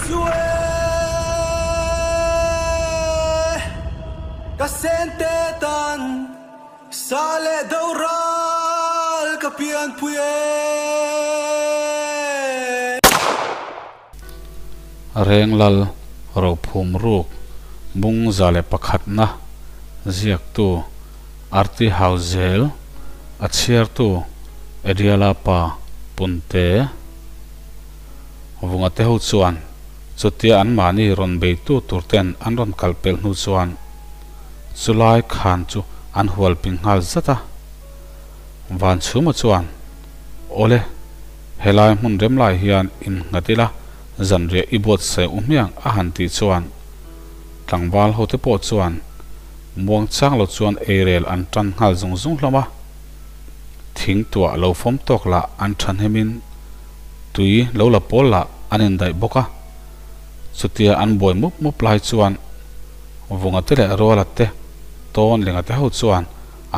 chu e ka sente tan sa leh do ral ka pianpui e. Renglal Rophum Ruk Bung 101na ziaktu Arti Hauzel a chhiartu Ariela pa Punte Vunga te ho chuan chutia an mahni rawn beitu tur ten an rawn kal pelh hnu chuan chulai khan chu an hual ping nghal zat a. Vanchhuma chuan, Awle, helai hmun rem lai hian innghat ila zanriah i buatsaih u hmiang a han tih chuan tlangval ho te pawh chuan muangchang lo chuan eirel an tan nghal zung zung hlawm a. Thing tuah lo fawm tawk lah an thahnemin tui lo la pawl lah an indaih bawk a. Chutia an buai mup mup lai chuan Vunga te leh Ruala te tawn Linga te ho chuan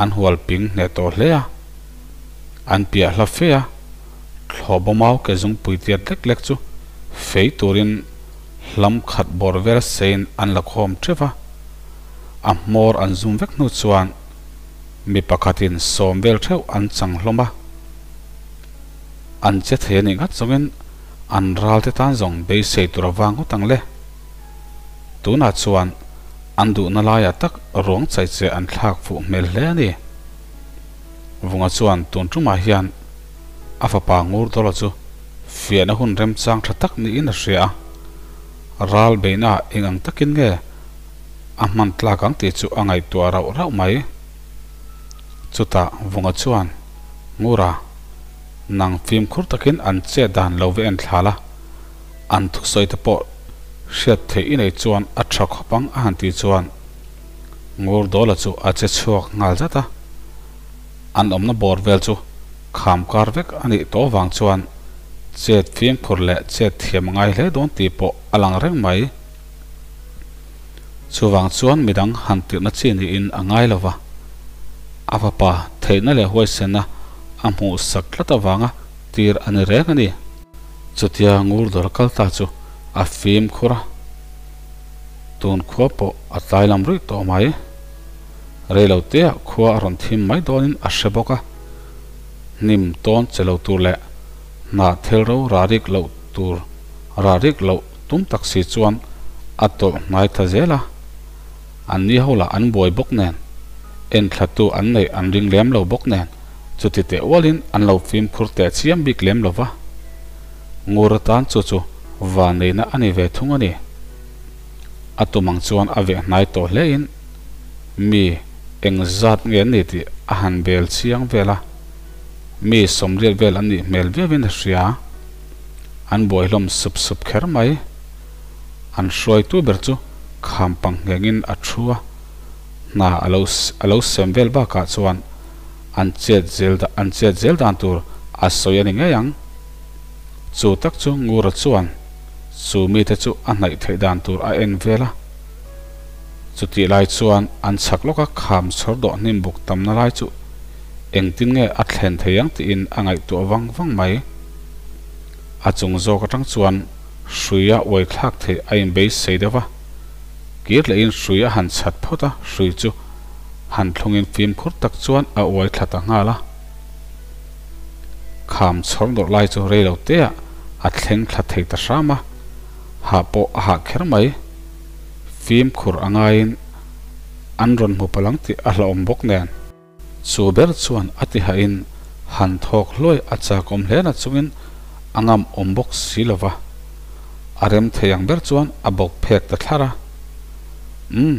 an hual ping hneh tawh hle a. An piah hla fe a, thlawhbaw mau ke zungpui tiat lek lek chu fei turin hlam khat bawr vel seiin an la khawm teuh a. A hmawr an zum vek hnu chuan mi pakhatin sawm vel theuh an chang hlawm a. An che thei a nih ngat zawngin an ral te tan zawng beisei tur a vang ngawt ang le. Tunah chuan an duhna laiah tak ruang chai che an thlak fuh hmel hle a ni. Vunga chuan tun tumah hian a fapa ngur dawla chu fiahna hun remchang tha tak niin a hria a. Ral beihnaah eng ang takin nge a hman tlak ang tih chu a ngaihtuah rauh rauh mai. Chutah Vunga chuan, Ngura, nang fimkhur takin an chet dan lo ve en thlal a, an thusawi te pawh hriat theih i nei chuan a tha khawp ang a han tih chuan Ngur Dawla chu a che chhuak nghal zat a. An awmna bawr vel chu kham kar vek a nih tawh vang chuan chet fimkhur leh chet thiam a ngai hle dawn tih pawh a lang reng mai. Chuvang chuan midang han tirhna chi niin a ngai lo va, a fapa theihna leh huaisenna a hmuh sak tlat avanga tir a ni reng a ni. Chutia ngur dawr kal ta chu a fimkhur a, tun khua pawh a tlai lam ruih tawh mai. Reilo teah khua a rawn thim mai dawnin a hre bawk a, hnim tawn che lo tur leh hnah thil ro rah rik loh tur rah rik loh Tum tak si chuan a tawlh hnai ta zel a, an ni ho lah an buai bawk nen, enthlatu an neih an ring lem lo bawk nen, chuti teh ualin an lo fimkhur teh chiam bik lem lo va. Ngur atan chu chu vanneihna a ni ve thung a ni. A tum ang chuan a veh hnai tawh hlein mi eng zat nge an ni tih a han bel chiang vel a, mi 80 vel an nih hmel viauin a hria. An buai hlawm sup sup kher mai. An hruaitu ber chu kham pang nghengin a thu a, hna a lo a lo sem vel bakah chuan an chet zel an chet zel dan tur a sawi a ni ngei ang. Chu tak chu Ngura chuan chu mite chu a hnaih theih dan tur a en vel a. Chutih lai chuan an chhak lawka kham chhawr dawh hnim buk tamna lai chu engtin nge a thlen thei ang tiin a ngaihtuah vang vang mai. A chung zawk atang chuan hrui a uai thlak theih a inbeisei deuh a, kir lehin hrui a han chhat phawt a, hrui chu han thlungin fimkhur tak chuan a uai thla ta nghal a. Kham chhawr dawrh lai chu rei lo teah a thleng thla thei ta hram a, hah pawh a hah kher mai. Fimkhur a ngaiin an rawn hmu palang tih a hlauhawm bawk nen. Chu ber chuan a ti hahin han thawk hluai a chakawm hle na chungin a ngam awm bawk si lo va. A rem thei ang ber chuan a bawk phek ta thlar a. Umm,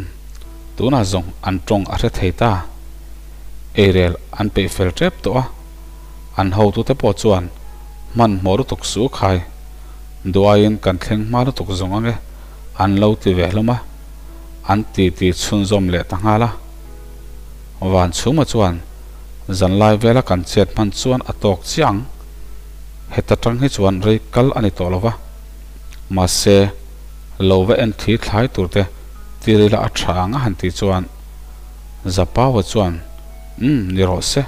tunah zawng an tawng a hre thei ta. Eirel an peih fel tep tawh a, an hotute pawh chuan hmanhmawh lutuk su khai. Duaiin kan thleng hma lutuk zawng ange an lo ti ve hlawm a, an titi chhunzawm leh ta nghal a. Van chhuma chuan zanlai vela kan chet hman chuan a tawk chiah ang. Heta tang hi chuan rei kal a ni tawh lo va. Mahse, lo va en thi thlai tur te tir ila a tha ang a han tih chuan Zapaua chuan Umm, ni rawh se,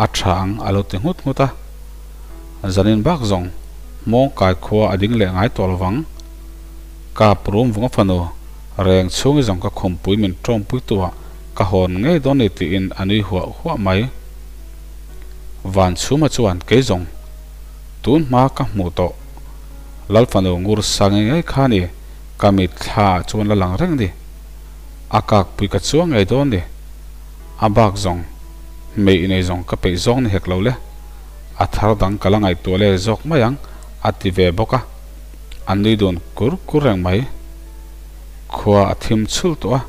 a tha ang a lo ti nghut nghut a. Zanin bak zawng hmawng kai khua a ding leh ngai tawh lo vang. Kap rum vunga fanu reng chhungi zawng ka khumpui min tawngpui tuah ka hawn ngei dawn ni tiin a nui huah huah mai. Vanchhuma chuan kei zawng tun hma ka hmuh tawh Lal fanu ngur sa ngei ngei kha ni ka mitthla ah chuan la lang reng ni. A kakpui ka chuang ngei dawn ni. A bak zawng hmei nei zawng ka peih zawng ni hek lo le. A thar dang ka la ngaihtuah le zawk mai ang a ti ve bawk a. A nui dun kur kur reng mai. Khua a thim chhulh tawh a.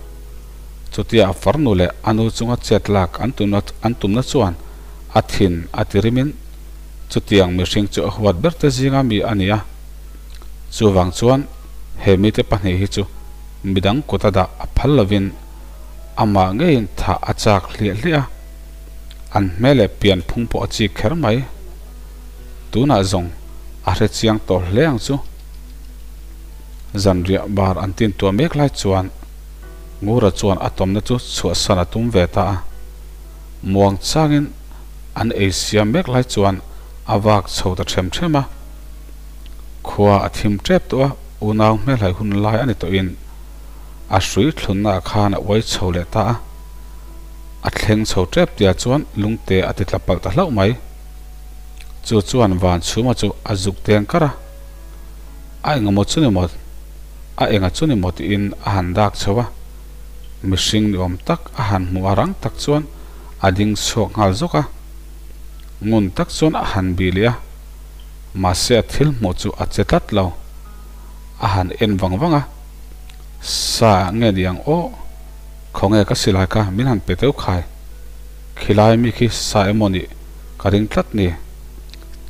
Chutia a farnu leh a nu chunga chet lak an tumna an tumna chuan a thin a ti rimin chutiang mihring chu a huat ber te zinga mi a ni a. Chuvang chuan he mite pahnih hi chu midang kut a dah a phal lovin amah ngeiin thah a chak hliah hliah a. An hmel leh pian phung pawh a chik kher mai. Tunah zawng a hre chiang tawh hle ang chu. Zanriah bar an tin tuah mek lai chuan Ngura chuan a tawmna chu chhuahsan a tum ve ta a. Muang changin an ei siam mek lai chuan a vak chho ta them them a. Khua a thim tep tawh a, unau hmelhai hun lai a ni tawhin a hrui thlunna ah khan a uai chho leh ta a. A thleng chho tep tia chuan lungte a ti tla palh ta hlauh mai. Chu chuan Vanchhuma chu a zuk teng kar a. A engemaw chu ni maw? A enga chu ni maw tiin a han dak chho a. Mihring ni awm tak a han hmuh a rang tak chuan a ding chhuak nghal zawk a. Ngun tak chuan a han bih leh a. Mahse a thil hmuh chu a che tlat lo. A han en vang vang a. Sa nge ni ang aw? Khawnge ka silai kha min han pe teuh khai. Khilai mi khi sa emaw nih ka ring tlat ni.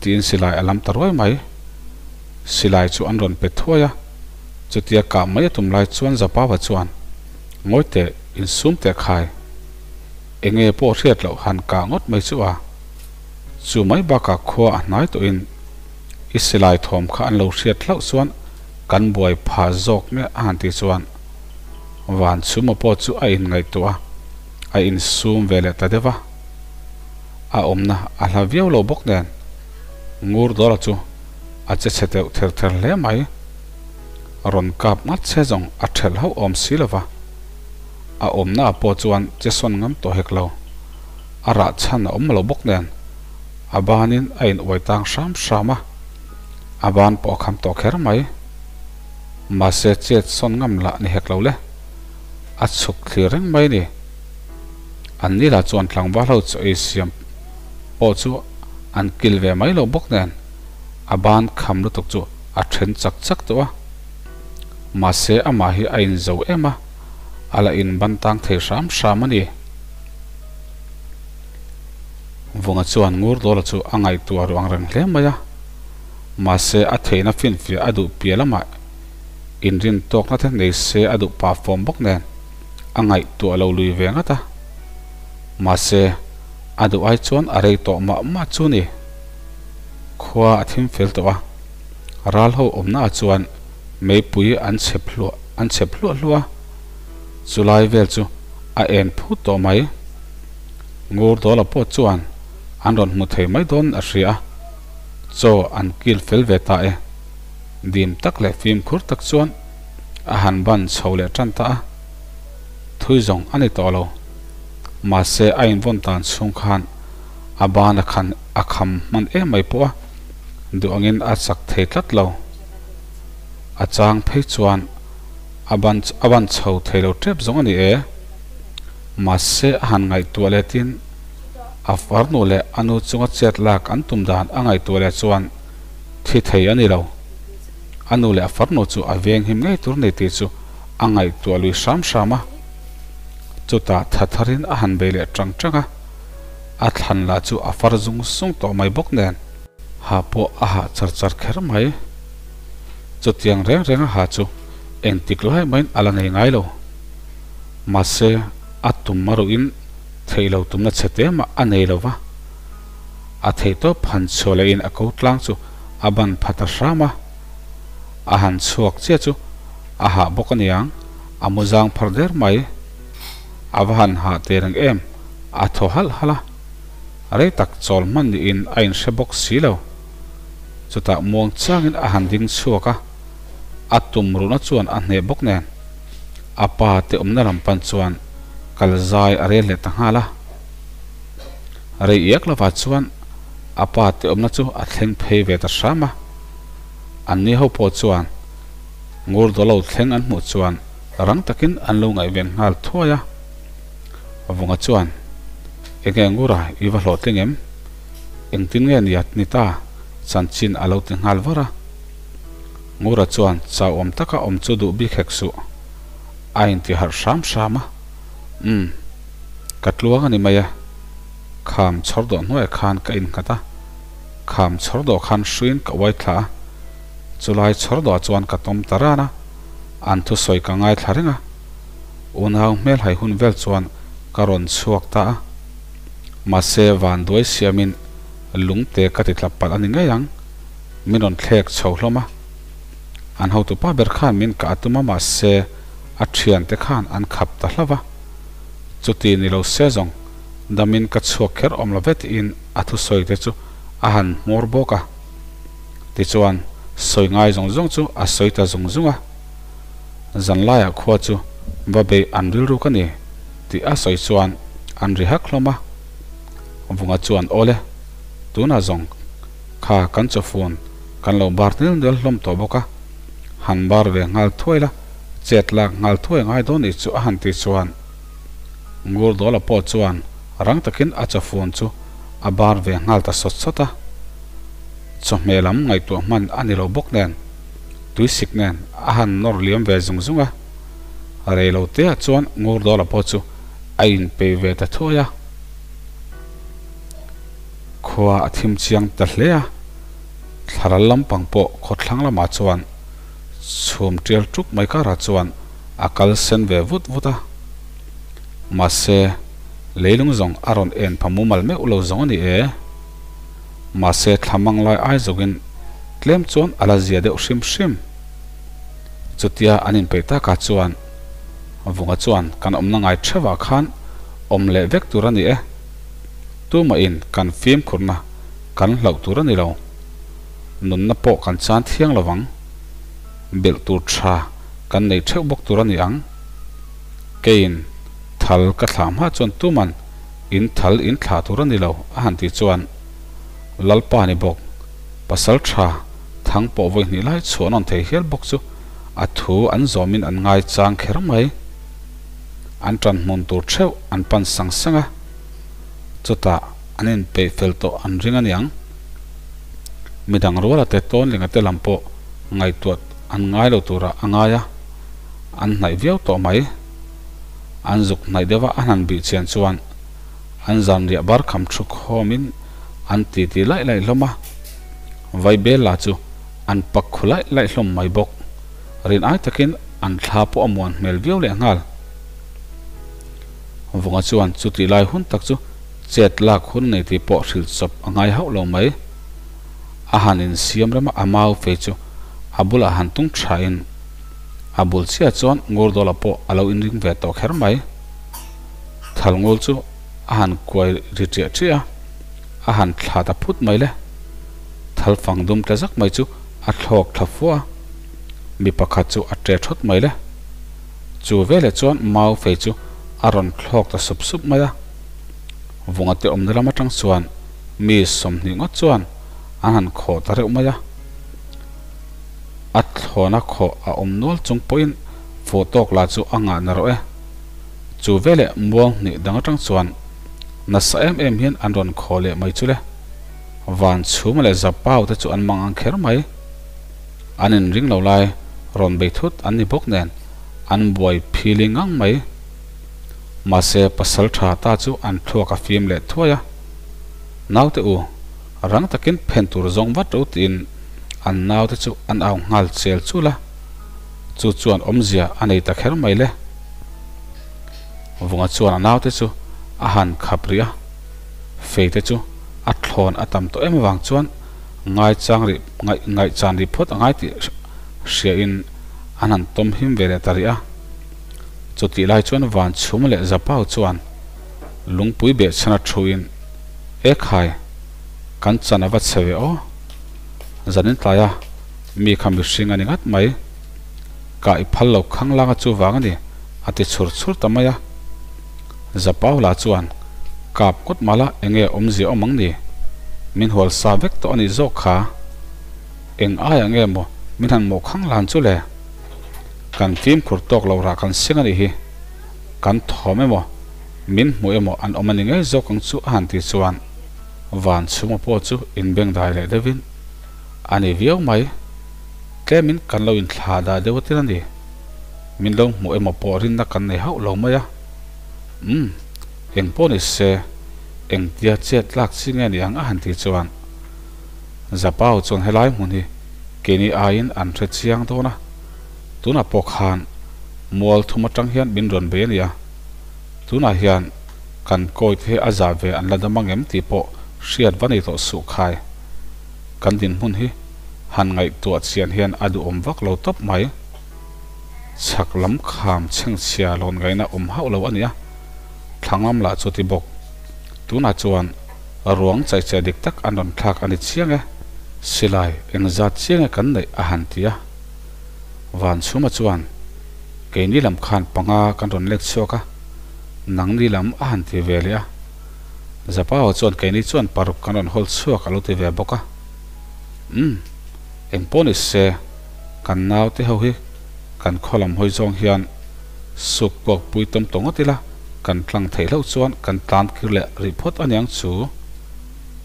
Tiin silai a lam ta ruai mai. Silai chu an rawn pe thuai a, chutia kah mai a tum lai chuan Zapawa chuan, Ngawi teh, insum teh khai. Enge pawh hriat loh han kah ngawt mai chu a. Chu mai bakah khua a hnai tawhin i silai thawm kha an lo hriat hlauh chuan kan buai pha zawk nge a han tih chuan Vanchhuma pawh chu a inngaihtuah a, a insum ve leh ta deuh a. A awmna a hla viau lo bawk nen Ngur Dawla chu a che chhe deuh ther ther hle mai. Rawn kap ngat che zawng a thelh hauh awm si lo va. A awmna ah pawh chuan che sawn ngam tawh hek lo. A rah chhan a awm lo bawk nen a banin a in uai tang hram hram a, a ban pawh a kham tawh kher mai. Mahse chet sawn ngam lah ni hek lo le. A chhuk thlir reng mai ni. An ni lah chuan tlangval ho chaw ei siam pawh chu an kil ve mai lo bawk nen a ban kham lutuk chu a then chak chak tawh a. Mahse amah hi a inzo em a, a la inban tang thei hram hram a ni. Vunga chuan Ngurdawla chu a ngaihtuah ruang reng hle mai a, mahse a theihna finfiah a duh piah lamah inrin tawkna te nei se a duh pah fawm bawk nen a ngaihtuah lo lui ve ngat a. Mahse a duh ai chuan a rei tawh mah mah chu ni. Khua a thim fel tawh a, ral ho awmna ah chuan meipui an chhep hluah an chhep hluah hluah a, chulai vel chu a en phut tawh mai. Ngur Dawla pawh chuan an rawn hmu thei mai dawn a hria a, chaw an kil fel ve ta e. Dim tak leh fimkhur tak chuan a han ban chho leh tan ta a, thui zawng a ni tawh lo. Mahse a invawn tan chhung khan a ban a khan a kham hman em mai pawh a, duh angin a chak thei tlat lo. A chang phei chuan a ban a ban chho thei lo tep zawng a ni e. Mahse a han ngaihtuah leh tin a farnu leh a nu chunga chet lak an tum dan a ngaihtuah leh chuan thi thei a ni lo. A nu leh a farnu chu a venghim ngei tur ni tih chu a ngaihtuah lui hram hram a. Chutah tha tharin a han bei leh tang tang a, a thlan lah chu a far zung zung tawh mai bawk nen. Ha pawh a hah char char kher mai. Chutiang reng reng a ha chu engtik lai maiin a la nei ngai lo. Mahse, a tum a ruhin theih lo tumna chhe te mah a nei lo va. A theih tawp han chhuah lehin a ko tlang chu a ban pha ta hram a. A han chhuak chiah chu a hah bawk a niang. A mu zang phar der mai. A va han hah teh reng em? A thaw halh halh a. Rei tak chawl hman niin a inhre bawk si lo. Chutah muang changin a han ding chhuak a. A tum ruhna chuan a hneh bawk nen a pa te awmna lam pan chuan kal zai a rel leh ta nghal a. Rei iak lovah chuan a pa te awmna chu a thleng phei ve ta hram a. Anni ho pawh chuan ngur daw lo thleng an hmuh chuan rang takin an lo ngaihven nghal thuai a. Vunga chuan, Enge ngura i va hlawhtling em? Engtin nge nia ni ta? Chanchin a lo ti nghal var a. Ngura chuan chau awm taka awm chu duh bik hek suh. A inti harh hram hram a. Umm. Ka tluang a ni mai e. Kham chhawr dawh hnuaiah khan ka innghat a. Kham chhawr dawh khan hruiin ka uai thla a. Chulai chhawr dawhah chuan ka tawm ta ran a. An thusawi ka ngaithla reng a. Unau hmelhai hun vel chuan ka rawn chhuak ta a. Mahse vanduai siamin lungte ka ti tlap palh a ni ngei ang. Min rawn thlek chho hlawm a. An hotupa ber khan min kah a tum a mahse a thiante khan an khap ta hlauh a. Chuti ni lo se zawng damin ka chhuak kher awm lo ve tiin a thusawi te chu a han hmawr bawk a. Tichuan sawi ngai zawng zawng chu a sawi ta zung zung a. Zanlaiah khua chu va bei an rilru ka ni tih a sawi chuan an ri hak hlawm a. Vunga chuan awle tunah zawng kha kan chawfun kan lo bar nil nel hlawm tawh bawk a, han bar ve nghal thuai la, chet lak nghal thuai ngai dawn nih chu a han ti chuan Ngur Dawla pawh chuan rang takin a chawfun chu a bar ve nghal ta sawt sawt a. Chawhmeh lam ngaihtuah hman a ni lo bawk nen tuisik nen a han nawr liam ve zung zung a, rei lo teah chuan Ngur Dawla pawh chu a inpeih ve ta thuai a. Khua a thim chiang ta hle a, thlaral lampang pawh khawthlang lamah chuan chhum tial tuk mai karah chuan a kal sen ve vut vut a. Mahse, leilung zawng a rawn en pha mumal meuh lo zawng a ni e. Mahse, thla mang lai ai zawkin tlem chuan a la zia deuh hrim hrim. Chutia an inpeih takah chuan Vunga chuan kan awmna ngai theuhah khan awm leh vek tur a ni e. Tumahin kan fimkhurna kan hlauh tur a ni lo. Nunna pawh kan chan thiang lo vang. Belh tur tha kan nei theuh bawk tur a ni ang. Keiin thal ka thlah hma chuan tuman in thal in thlah tur a ni lo a han tih chuan Lalpa ni bawk pasal tha thang pawh vawi hnih lai chhuah nawn thei hial bawk chu a thu an zawmin an ngai chang kher mai. An tan hmun tur theuh an pan sang sang a, chutah an inpeih fel tawh an ring a niang. Midang ruala te tawnlinga te lam pawh ngaihtuah an ngai lo turah a ngai a, an hnaih viau tawh mai. An zuk hnaih deuh a an han bih chian chuan an zanriah bar kham thu khawmin an titi laih laih hlawm a, Vaibella chu an pak khu laih laih hlawm mai bawk. Rin ai takin an thla pawh a muan hmel viau leh nghal. Vunga chuan chutih lai hun tak chu chet lak hun nei tih pawh hrilh chawp a ngai hauh lo mai. A han insiam rem a, a mau fei chu a bulah han tung thain a bul chiah chuan Ngurdawla pawh a lo inring ve tawh kher mai. Thalngul chu a han kuai ri ṭiah ṭiah a, a han thla ta phut mai le. Thalfang dum tle zak mai chu a thlawk thla fua a, mi pakhat chu a ṭe thawt mai le. Chu veleh chuan mau fei chu a rawn thlawk ta sup sup mai a. Vunga te awmna lam atang chuan mi 20 ngawt chuan an han khawh ta reuh mai a. A thlawna khawh a awm nual chung pawhin fuh tawk lah chu a ngah na rawh e. Chu veleh muang hnih dang atang chuan nasa em em hian an rawn khawh leh mai chu le. Van chhuma leh Zapau te chu an mang ang kher mai. An inring lo lai rawn bei thut an ni bawk nen an buai phili ngang mai. Mahse pasal tha ta chu an thluak a fim leh thuai a. Naute u, rang takin phen tur zawng vat ro tiin an naute chu an au nghal chel chul a. Chu chuan awmzia a nei ta kher mai le. Vunga chuan a naute chu a han khap rih a. Feite chu a thlawn a tam tawh em avang chuan ngaichang rih ngaih ngaihchan rih phawt a ngai tih hriain an han tawm him ve leh ta rih a. Chutih lai chuan van chhum leh Zapau chuan lungpui behchhan a thuin, E khai, kan chan a va chhe ve aw. Zanin tlaia mi kha mihring a ni ngat mai. Kah i phal lo khanglang a chuvang a ni, a ti chhur chhur ta mai a. Zapaula chuan, Kap ngawt mala enge awmzia awm ang ni? Min hual sa vek tawh a nih zawk kha. Eng aia nge maw min han mawh khang lan chu le? Kan fimkhur tawk lo rah kan seng a nih hi. Kan thawm emaw, min hmu emaw an awm a ni ngei zawk ang chu a han ti chuan van chhunga pawh chu inbengdai leh deuhin a ni viau mai. Tlemin kan lo inthlah dah deuh atin a ni. Min lo hmuh emaw pawh rinna kan nei hauh lo mai a. Umm, eng pawh ni se, engtia chet tlak chi nge ni ang a han tih chuan Zapau chuan helai hmun hi keini aiin an hre chiang dawn a, tunah pawh khan mual thum atang hian min rawn bei a nia. Tunah hian kan kawi te hi a zah ve an la dam ang em tih pawh hriat va nei tawh suh khai. Kan dinhmun hi han ngaihtuah chian hian a duhawm vak lo tawp mai. Chhak lam kham chhengchhia lawn ngaihna awm hauh lo a nia, thlang lam lah chu ti bawk. Tunah chuan ruang chaicheh dik tak an rawn thlak a ni chiang e, silai engzat chiang e kan neih a han ti a. Vanchhuma chuan, Keini lam khan panga kan rawn lek chhuak a, nangni lam a han ti ve leh a. Zapao chuan keini chuan paruk kan rawn hawl chhuak a lo ti ve bawk a. Umm, eng pawh ni se, kan naute ho hi kan khaw lam hawi zawng hian suk puak pui tawm tawh ngawt ila, kan tlang theih hlauh chuan kan tlan kir leh rih phawt a niang chu.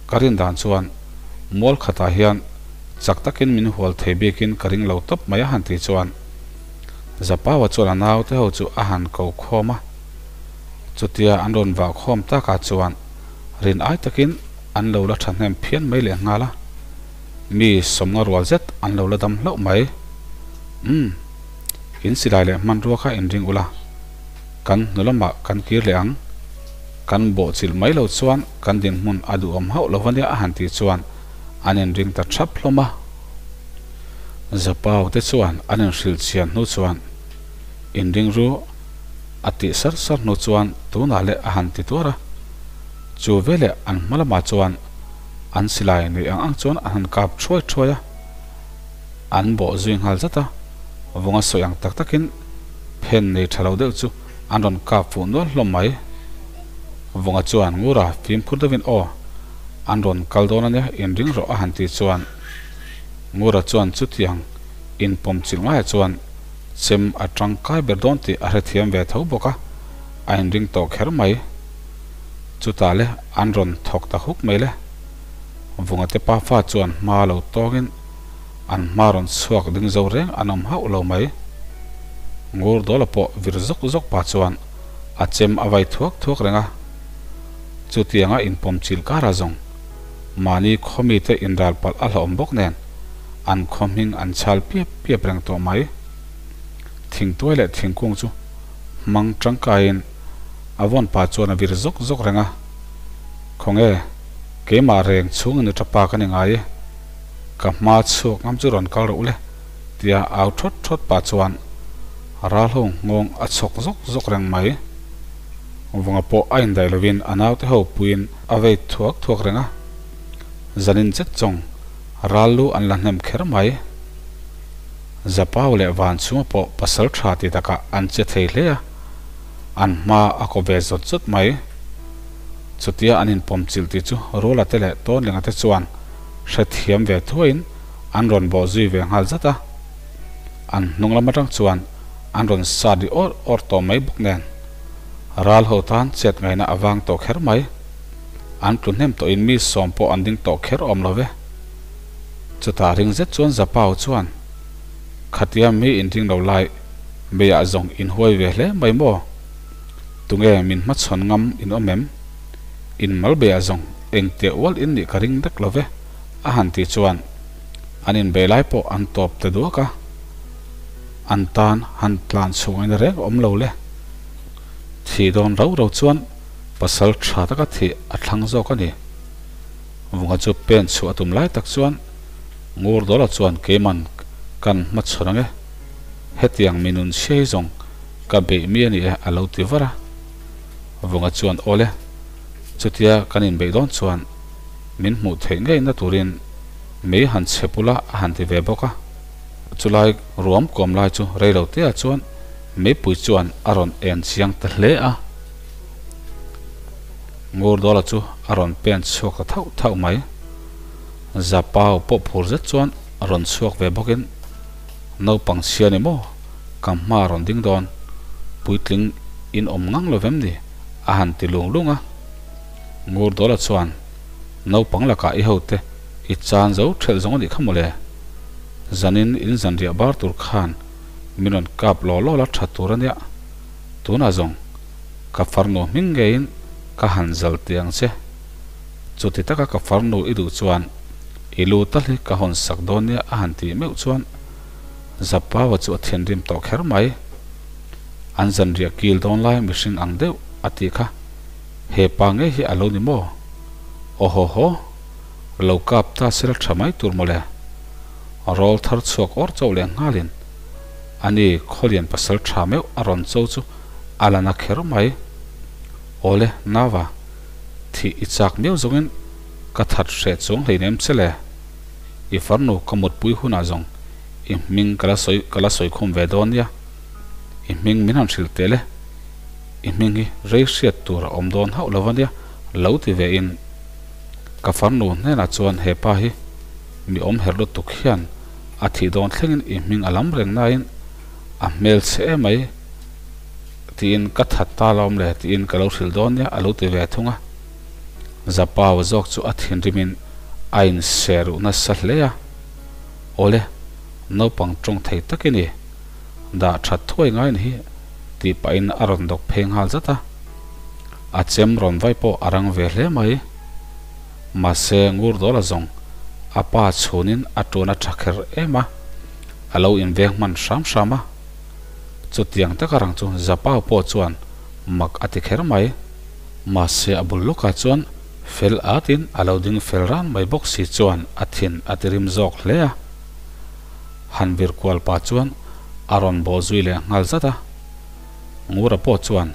Ka rin dan chuan mual khatah hian chak takin min hual thei bikin ka ring lo tawp mai a han tih chuan Zapaua chuan a naute ho chu a han ko khawm a. Chutia an rawn vah khawm takah chuan rin ai takin an lo la thahnem phian mai leh nghal a, mi sawmnga rual zet an lo la dam hlauh mai. Umm, in silai leh hmanrua kha in ring ula, kan hnu lamah kan kir leh ang. Kan bawhchilh mai lo chuan kan dinhmun a duhawm hauh lo ania a han tih chuan an inring ta thap hlawm a. Zapau te chuan an inhrilh chian hnu chuan inring ru a tih sar sar hnu chuan tunah leh a han ti tuar a. Chu veleh an hma lamah chuan an silai nei ang ang chuan an han kap thuai thuai a, an bawh zui nghal zat a, vunga sawi ang tak takin phen nei tha lo deuh chu an rawn kap fuh nual hlawm mai. Vunga chuan Ngura fimkhur deuhin aw, an rawn kal dawn ania inring rawh a han tih chuan Ngura chuan chutiang inpawm chilh ngaiah chuan chem a tangkai ber dawn tih a hrethiam ve tho bawk a, a inring tawh kher mai. Chutah le an rawn thawk ta huk mai le. Vunga te pafa chuan hma lo tawngin an hma rawn chhuak ding zo reng an awm hauh lo mai. Ngur dawla pawh vir zawk zawk pa chuan a chem a vai thuak thuak reng a. Chutianga inpawm chilh karah zawng mahni khawmite inral palh a hlauhawm bawk nen an khaw hming an chhal piap piap reng tawh mai. Thingtuai leh thingkung chu hmang tangkaiin a vawn pa chuan a vir zawk zawk reng a, Khawnge, keimah reng chhung in u tha pa ka ni ngai e, ka hma chhuak ngam chu rawn kal rawh u le, tia au thawt thawt pah chuan ral ho nghawng a chhawk zawk zawk reng mai. Vunga pawh a indaih lovin a naute ho puiin a vei thuak thuak reng a, zanin zet chawng ral lu an la hnem kher mai. Zapau leh Vanchhunga pawh pasal tha ti takah an che thei hle a, an hma a kaw ve zawt zawt mai. Chutia an inpawm chilh tih chu Ruala te leh Tawnlinga te chuan hrethiam ve thuaiin an rawn bawh zui ve nghal zat a. An hnung lam atang chuan an rawn sa ri awr awr tawh mai bawk nen ral ho tan chet ngaihna a vang tawh kher mai. An tlu hnem tawhin mi sawm pawh an ding tawh kher awm lo ve. Chutah ring zet chuan Zapau chuan, Khatia mi inring lo lai meiah zawng inhuai ve hle mai maw? Tunge min hmachhawn ngam in awm em? In mal beiah zawng engtia ual in nih ka ring vek lo ve, a han tih chuan an inbei lai pawh an tawp ta duak a. An tan han tlan chhung aina reng awm lo le. Thih dawn rau rau chuan pasal tha taka thih a thlang zawk a ni. Vunga chu pen chhuah a tum lai tak chuan Ngur Dawla chuan keiman kan hmachhawn ang e, hetiang mi nun chhia hi zawng ka beih mi a ni e a lo ti var a. Vunga chuan aw le, chutia kan inbeih dawn chuan min hmuh theih ngei na turin mei han chhe pula a han ti ve bawk a. Chulai ruam kuam lai chu reilo te ah chuan meipui chuan a rawn en chiang ta hle a. Ngurdawla chu a rawn pen chhuak ta thauh thauh mai. Zapau pawh phur zet chuan a rawn chhuak ve bawkin, Naupang chhia ni maw? Ka hma a rawn ding dawn. Puitling in awm ngang lo vem ni? a han ti lung lung a. Ngurdawla chuan, Naupang lakah i hote i chan zo thelh zawng a nih kha mawle. Zanin in zanriah bar tur khan min rawn kap law law la tha tur a nia. Tunah zawng ka farnu hming ngeiin ka han zal teh ang che. Chuti taka ka farnu i duh chuan i lu tal hi ka hawn sak dawn nia a han tih meuh chuan Zapawa chu a thinrim tawh kher mai. An zanriah kil dawn lai mihring ang deuh a tih kha he pa ngei hi a lo ni maw? Aw haw haw, lo kap ta sela tha mai tur mawle. Rawl thar chhuak awr chauh leh nghalin ani Khawlian pasal tha meuh a rawn cho chu a la na kher mai. Awle, Nava, thih i chak miau zawngin ka that hreh chuang hleinem che le. I farnu ka mutpui hunah zawng i hming ka la sawi ka la sawi khum ve dawn nia. I hming min han hrilh teh le. I hming hi rei hriat tur a awm dawn hauh lo a nia, lo ti ve in ka farnu hnenah chuan he pa hi mi awm herh lutuk hian a thih dawn thlengin i hming a lam reng nain a hmel chhe emai tiin ka that ta lawm le tiin ka lo hrilh dawn nia a lo ti ve thung a. Zapau zawk chu a thinrimin a inse ruh nasa hle a, Awle, naupang tawng thei tak i ni, dah that thuai ngai ni hi tih pahin a rawn dawk phei nghal zat a. A chem rawn vai pawh a rang ve hle mai. Mahse Ngurdawla zawng a pa chhunin a tuan a tha kher em a, a lo inveng hman hram hram a. Chutiang taka rang chu Zapau pawh chuan mak a ti kher mai. Mahse a bul lawkah chuan fel atin a lo ding fel ran mai bawk si chuan a thin a ti rim zawk hle a. Han vir kual pah chuan a rawn bawh zui leh nghal zat a. Ngura pawh chuan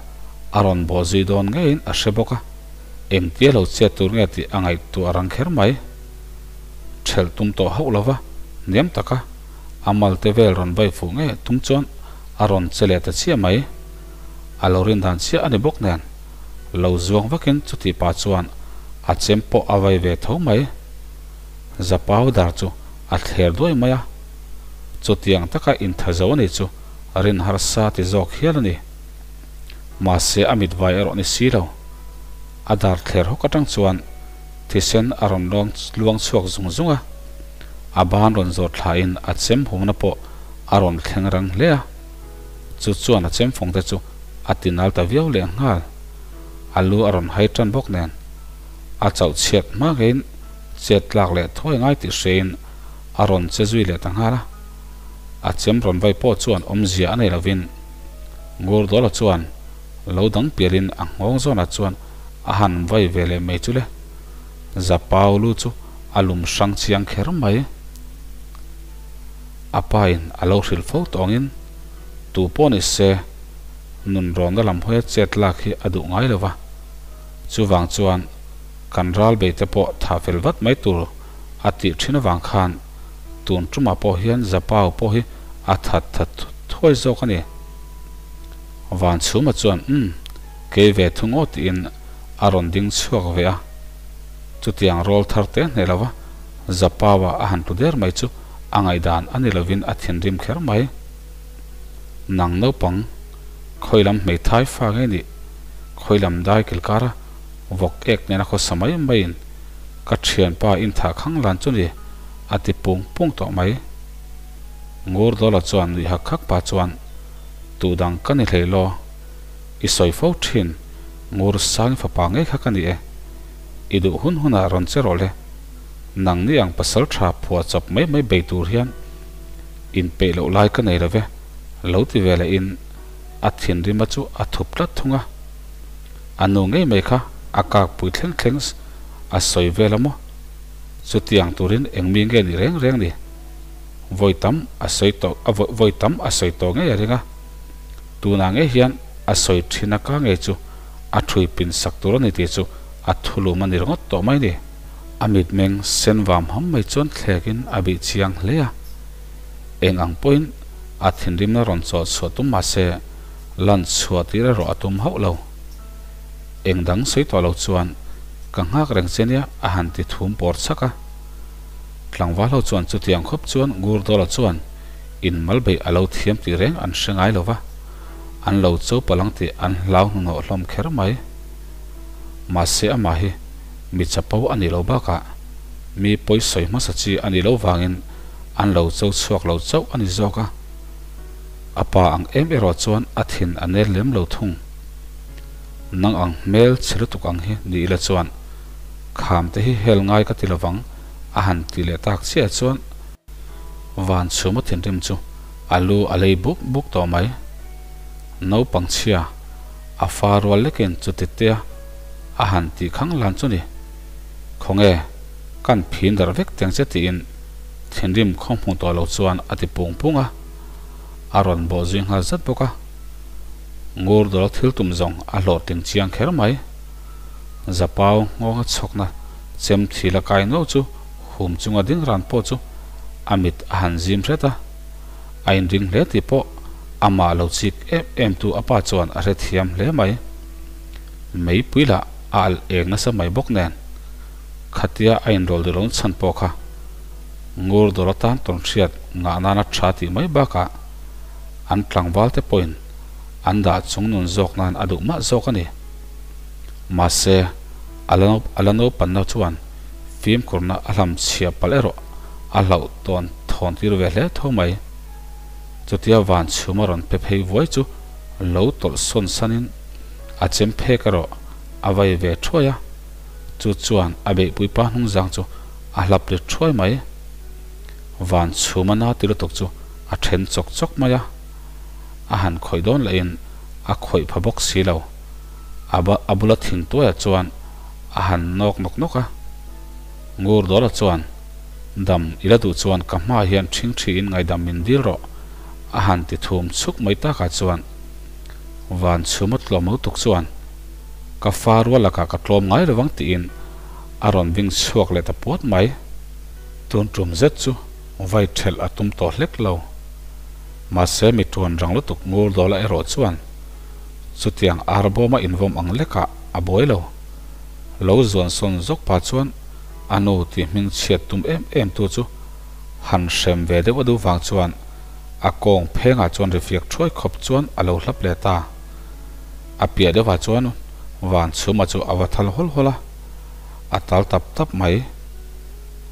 a rawn bawh zui dawn ngeiin a hre bawk a. Engtia lo chet tur nge tih a ngaihtuah rang kher mai. Thelh tum tawh hauh lova, hniam taka a malte vel rawn vai fuh nge tum chuan a rawn che leh ta chiah mai. A lo rin dan chiah a ni bawk nen, lo zuang vakin chuti pah chuan a chem pawh a vai ve tho mai. Zapau dar chu a thler duai mai a, chutiang taka intha zo a ni chu rin harsa ti zawk hial a ni. Mahse a mit vai erawh ni si lo. A dar thler hawk atang chuan thisen a rawn luang chhuak zung zung a, a ban rawn zawt thlain a chem humna pawh a rawn thleng rang hle a. Chu chuan a chem fawng te chu a ti nal ta viau leh nghal. A lu a rawn hai tan bawk nen a chauh chhiat hma ngeiin chet tlak leh thuai ngai tih hrein a rawn che zui leh ta nghal a. A chem rawn vai pawh chuan awmzia a nei lovin Ngurdawla chuan lo dang pialin a nghawng zawnah chuan a han vai ve leh mai chu le. Zapau lu chu a lum hrang chiang kher mai. A pa in a lo hrilh fo tawngin tu pawh ni se nun rawnna lam hawia chet lak hi a duh ngai lo va. Chuvang chuan kan ral bei te pawh tha fel vat mai tur a tih thin avang khan tun tumah pawh hian Zapau pawh hi a that that thuai zawk a ni. Vanchhuma chuan umm, kei ve thung aw tiin a rawn ding chhuak ve a. Chutiang rawl thar te hneh lova Zapaua a han tlu der mai chu a ngaihdan a ni lovin a thinrim kher mai. Nang naupang, khawi lam hmeithai fa ngei nih, khawi lam dai kilkara vawk ek nena khawsa mai maiin ka thianpa inthah khang lan chu ni a ti pung pung tawh mai. Ngurdawla chuan nuih hak hak pah chuan, Tu dang ka ni hlei law? I sawi fo thin, Ngur Sangi fapa ngei kha ka ni e. I duh hun hunah rawn che rawh le. Nangni ang pasal tha phuah chawp mai mai bei tur hian inpeih loh lai ka nei lo ve, lo ti ve leh in a thinrima chu a thup tlat thung a. A nu ngei mai kha a kak pui thleng thleng a sawi vel a maw? Chutiang turin eng mi nge ni reng reng ni? Vawi tam a sawi tawh a vawi tam a sawi tawh ngei a ring a. Tunah ngei hian a sawi thin a ka ngei chu a thui pin sak tur a ni tih chu a thulum a ni ringawt tawh mai ni. A mitmeng sen vam ham mai chuan thlekin a bih chiang hle a. Eng ang pawhin a thinrimna rawn chawh chhuah tum mah se, lan chhuah tir erawh a tum hauh lo. Eng dang sawi tawh lo chuan ka nghak reng che nia a han ti thum pawr chhak a. Tlangval ho chuan chutiang khawp chuan Ngurdawla chuan in mal beih a lo thiam tih reng an hre ngai lo va, an lo cho palang tih an hlau hnuhnawh hlawm kher mai. Mahse amah hi mi chapo a nih loh bakah mi pawi sawi hmasa chi a nih loh vangin an lo cho chhuak lo chauh a ni zawk a. A pa ang em erawh chuan a thin a nel lem lo thung. Nang ang hmel chhe lutuk ang hi ni ila chuan kham te hi hel ngai ka ti lovang a han ti leh tak chiah chuan van chhuma thinrim chu a lu a lei buk buk tawh mai. Naupang chhia a fa rual lekin chuti tea a han tih khang lan chu ni. Khawnge kan phin darh vek teng che tiin thinrim khaw hmu tawh lo chuan a ti pung pung a, a rawn bawh zui nghal zat bawk a. Ngur dawr thil tum zawng a hlawhtling chiang kher mai. Zapau nghawnga chhawkna chem thil a kai nuau chu hum chunga ding ran pawh chu a mit a han zim hret a, a inring hle tih pawh amah lo chik em em tu a pa chuan a hrethiam hle mai. Meipui lah a alh eng nasa mai bawk nen khatia a inrawl duh lo chhan pawh kha ngur dawr atan tawn hriat ngah nana tha tih mai bakah an tlangval te pawhin an dah chung nun zawk nan a duh mah zawk a ni. Mahse, a la naupanna chuan fimkhurna a hlam chhia palh erawh a hlauh tawn thawn tir ve hle tho mai. Chutia van chhuma rawn pe phei vuai chu lo tawlh sawn sanin a chem phek erawh a vai ve thuai a, chu chuan a beihpui pa hnungzang chu a hlap rit thuai mai. Van chhuma na ti lutuk chu a then chawk chawk mai a, a han khawih dawn lahin a khawih pha bawk si lo. A a bula thing tuaiah chuan a han nawk nawk nawk a. Ngur Dawla chuan, Dam i la duh chuan ka hmaah hian ṭhing ṭhiin ngaidam min dil rawh, a han ti thum chhuk mai takah chuan van chhuma tlawm lutuk chuan ka fa rual lakah ka tlawm ngai lovang tiin a rawn ving chhuak leh ta puat mai. Tun tum zet chu vai ṭhelh a tum tawh hlek lo. Mahse mi ṭuan rang lutuk ngur dawla erawh chuan chutiang ar bawma invawm ang lekah a buai lo. Lo zuan sawn zawk pa chuan a nu tih hming chhiat tum em em tu chu han hrem ve deuh a duh vang chuan a kawng phengah chuan ri fiak ṭhuai khawp chuan a lo hlap leh ta. A piah deuhah chuan van chhuma chu a va thal hawl hawl a, a tal tap tap mai.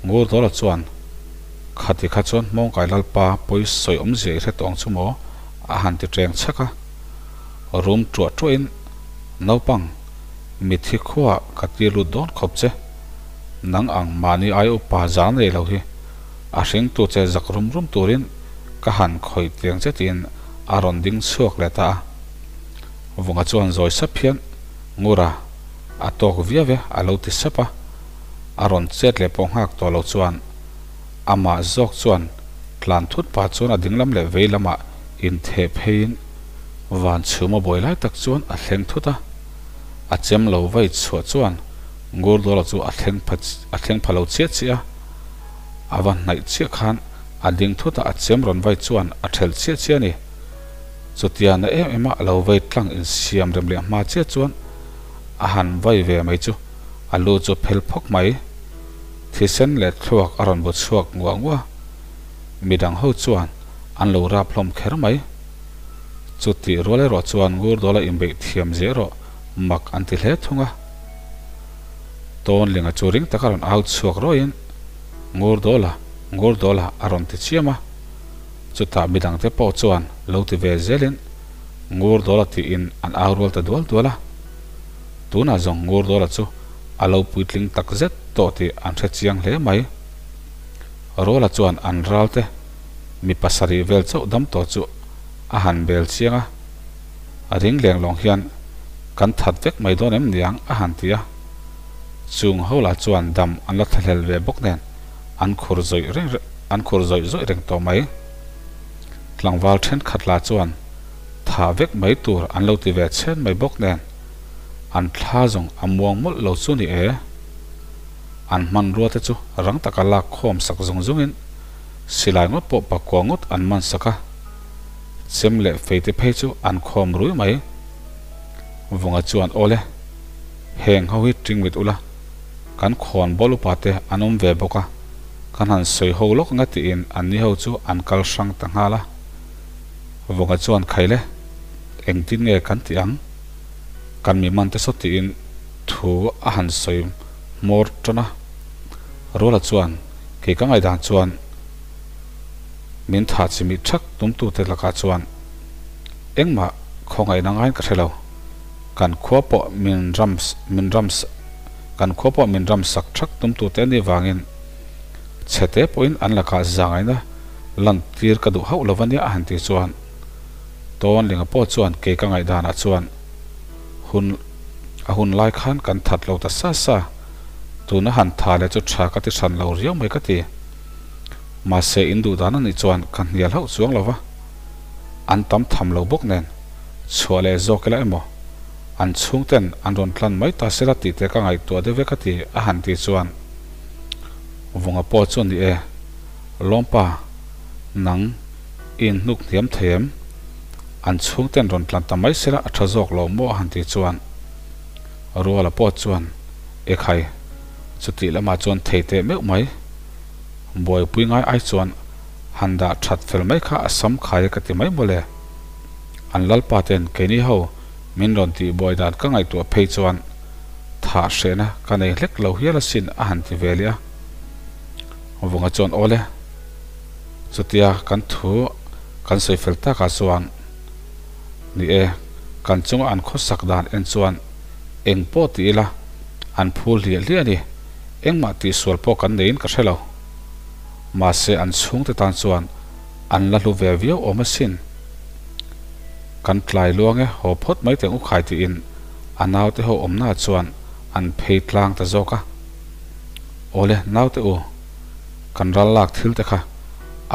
Ngur Dawla chuan, Khati kha chuan Hmawngkai Lalpa pawi sawi awmzia i hre tawh ang chu maw? a han ti ṭeng chhak a. Rum ṭuah ṭuahin, Naupang, mitthi khuaah ka tir lut dawn khawp che. Nang ang mahni ai upa zang nei lo hi a hringtu che zak rum rum turin ka han khawih tiang che tiin a rawn ding chhuak leh ta a. Vunga chuan zawi sap hian, Ngura, a tawk viau e a lo ti sap a. A rawn chet leh pawh nghak tawh lo chuan amah zawk chuan tlan thut pah chuan a dinglam leh vei lamah intheh pheiin van chhum a buai lai tak chuan a thleng thut a. A chem lo vai chhuah chuan Ngurdawla chu a thleng pha a thleng pha lo chiah chiah a. A va hnaih chiah khan a ding thut a, a chem rawn vai chuan a thelh chiah chiah a ni. Chutia na em em a a lo vai tlang insiam rem leh hma chiah chuan a han vai ve mai chu a lu chu phel phawk mai. Thisen leh thluak a rawn bu chhuak nguah nguah. Midang ho chuan an lo rap hlawm kher mai. Chutih rual erawh chuan Ngurdawla inbeih thiam zia erawh mak an ti hle thung a. Tawnlinga chu ring taka rawn au chhuak rawhin, Ngurdawla, Ngurdawla a rawn ti chiam a. Chutah midangte pawh chuan lo ti ve zelin Ngurdawla tiin an au rual ta dual dual a. Tunah zawng Ngurdawla chu a lo puitling tak zet tawh tih an hre chiang hle mai. Rawla chuan an ralte mi pasarih vel chauh dam tawh chu a han bel chiang a, a ring leng lawng hian kan that vek mai dawn em niang a han ti a. Chung ho lah chuan dam an la thlahlel ve bawk nen an khur zawih reng an khur zawih zawih reng tawh mai. Tlangval thenkhat lah chuan thah vek mai tur an lo ti ve chhen mai bawk nen an thla zawng a muang mawlh lo chu ni e. An hmanrua te chu rang taka lak khawm sak zung zungin. Silai ngawt pawh pakua ngawt an man sak a, chem leh fei te phei chu an khawm rui mai. Vunga chuan Awle, heng ho hi tingwit ula, kan khawn bawl upa te an awm ve bawk a, kan han sawi ho lawk anga tiin anni ho chu an kal hrang ta nghal a. Vunga chuan Khaile, engtin nge kan tih ang? Kan mi man te saw tiin thu a han sawi hmawr tan a. Ruala chuan Kei ka ngaihdan chuan min thah chimih thak tumtute lakah chuan engmah khawngaihna ngaiin ka hre lo. Kan khua pawh min ram min ram kan khua pawh min ram sak thak tumtute anih vangin chhete pawhin an lakah zangaihna lantir ka duh hauh lo a nia a han tih chuan Tawnlinga pawh chuan kei ka ngaihdanah chuan hun a hun lai khan kan that lo ta sa sa. Tuna han tha leh chu tha ka ti hran lo riau mai ka ti. Mahse in duh dan anih chuan ka hnial hauh chuang lo va, an tam tham lo bawk nen chhuah leh zawk ila emaw an chhungten an rawn tlan mai ta sela tih te ka ngaihtuah deuh ve ka ti a han tih chuan Vunga pawh chu ni e, Lawmpa, nang i inhnuk hniam thei em? An chhungten rawn tlan ta mai sela a tha zawk lo maw a han tih chuan Ruala pawh chuan Ekhai, chutih lamah chuan thei teh meuh mai. Buaipui ngai ai chuan han dah that fel mai kha a sam khai ka ti mai mawle. An lalpa ten keini ho min rawn tih buai dan ka ngaihtuah phei chuan thah hrehna ka nei hlek lo hial asin a han ti ve leh a. Vunga chuan Awle, chutia kan thu kan sawi fel takah chuan ni e, kan chunga an khawsak dan en chuan eng pawh ti ila an phul hliah hliah a ni. Engmah tihsual pawh kan neiin ka hre lo. Mahse an chhungte tan chuan an la hlu ve viau awm asin. Kan tlai luang e, haw phawt mai teng u khai tiin a naute ho awmnaah chuan an phei tlang ta zawk a. Awle naute u, kan ral lak thil te kha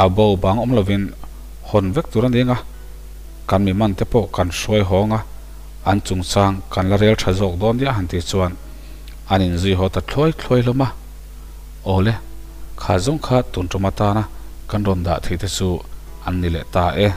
a bo bang awm lovin hawn vek tur a ni anga, kan mi man te pawh kan hruai hawng a, an chungchang kan la rel tha zawk dawn nia han tih chuan an inzui haw ta thluai thluai hlawm a. Awle, kha zawng kha tun tum atana kan rawn dah theih te chu an ni leh ta e.